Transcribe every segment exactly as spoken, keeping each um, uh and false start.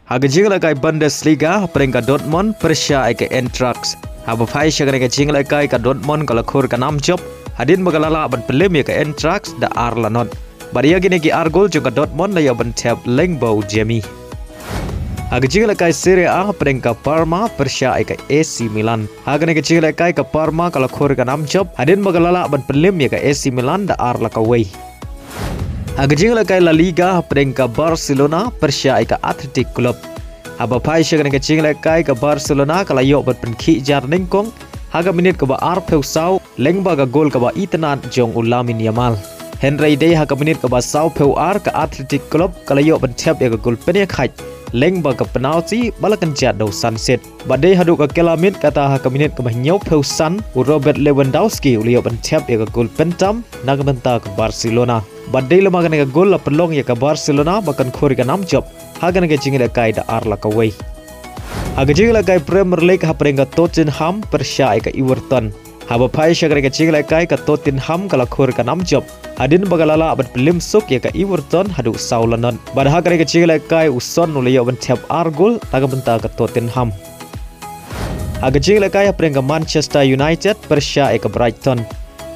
Ha ka jingïalehkai Bundesliga, hapdeng ka Dortmund pyrshah ïa ka Eintracht. Haba phai sha kane ka jingïalehkai, ka Dortmund ka la khur ka nam jop hadien ba ka la lah ban pynlem ïa ka Eintracht da ar la not. Bad ïa kine ki ar gol jong ka Dortmund la ïoh ban thep lyngba u Jamie. Ha ka jingïalehkai Serie A, hapdeng ka Parma pyrshah ïa ka A C Milan. Ha kane ka jingïalehkai, ka Parma ka la khur ka nam jop hadien ba ka la lah ban pynlem ïa ka A C Milan da ar la kawei. Ha ka jingïalehkai La Liga, hapdeng ka Barcelona pyrshah ïa ka Athletic Club. Haba phai sha kane ka jingïalehkai, ka Barcelona ka la ïoh ban pynkhih jar nyngkong ha ka minit kaba arphew saw lyngba ka gol kaba itynnad jong u Lamine Yamal. Hynrei dei ha ka minit kaba sawphew ar, ka Athletic Club ka la ïoh ban thep ïa ka gol pynïakhaid lyngba ka penalti ba la kynjat da u Sanchez. Bad dei haduh ka kylla miet, kata ha ka minit kaba hynñiewphew san, u Robert Lewandowski u la ïoh ban thep ïa ka gol pyntam na ka bynta ka Barcelona. Bad dei lem ha kane ka gol la pynlong ïa ka Barcelona ba kan khur ka nam jop ha kane ka jingïalehkai da ar la kawei. Ha ka jingïalehkai Premier League, hapdeng ka Tottenham pyrshah ïa ka Everton. Haba phai sha kane ka jingïalehkai, ka Tottenham ka la khur ka nam jop hadien ba ka la lah ban pynlem suk ïa ka Everton haduh saw la not. Bad ha kane ka jingïalehkai, u Son u la ïoh ban thep ar gol na ka bynta ka Tottenham. Ha ka jingïalehkai, hapdeng ka Manchester United pyrshah ïa ka Brighton.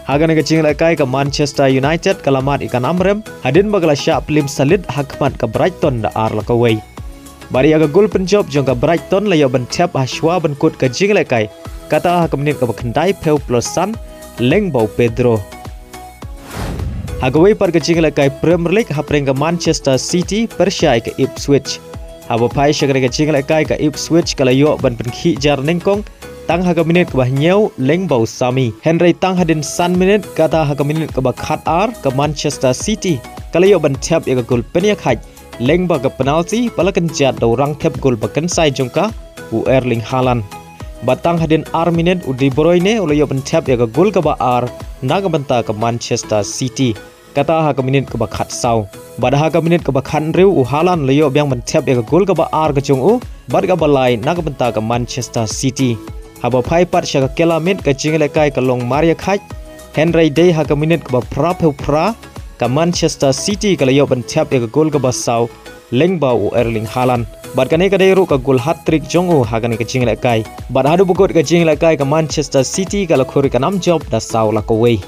Ha kane ka jingïalehkai, ka Manchester United ka la mad ïa ka nam rem hadien ba ka la shah pynlem salit ha khmat ka Brighton da ar la kawei. Bad ïa ka gol pynjop jong ka Brighton la ïoh ban thep ha shuwa ban kut ka jingïalehkai, kata ha ka minit kaba khyndaiphew plus san lyngba u Pedro. Ha kawei pat ka jingïalehkai Premier League, hapdeng ka Manchester City pyrshah ïa ka Ipswich. Haba phai sha kane ka jingïalehkai, ka Ipswich ka la ïoh ban pynkhih jar nyngkong tang ha ka minit kaba hynñiew lyngba u Sami. Hynrei tang hadien san minit, kata ha ka minit kaba khatar, ka Manchester City ka la ïoh ban thep ïa ka gol pynïakhaid lyngba ka penalti ba la kynjat da u rangthep gol ba kynsai jong ka, u Erling Haaland. Bad tang hadien ar minit, u De Bruyne u la ïoh ban thep ïa ka gol kaba ar na ka bynta ka Manchester City, kata ha ka minit kaba khatsaw. Bad ha ka minit kaba khathynriew, u Haaland u la ïoh biang ban thep ïa ka gol kaba ar ka jong u bad kaba lai na ka bynta ka Manchester City. Haba phai pat sha ka kylla miet, ka jingïalehkai ka long mar ïakhaid, hynrei dei ha ka minit kaba phraphew phra, ka Manchester City ka la ïoh ban thep ïa ka gol kaba saw lyngba u Erling Haaland. Bad kane ka dei ruh ka gol hat-trick jong u ha kane ka jingïalehkai. Bad haduh ba kut ka jingïalehkai, ka Manchester City ka la khur ka nam jop da saw la kawei.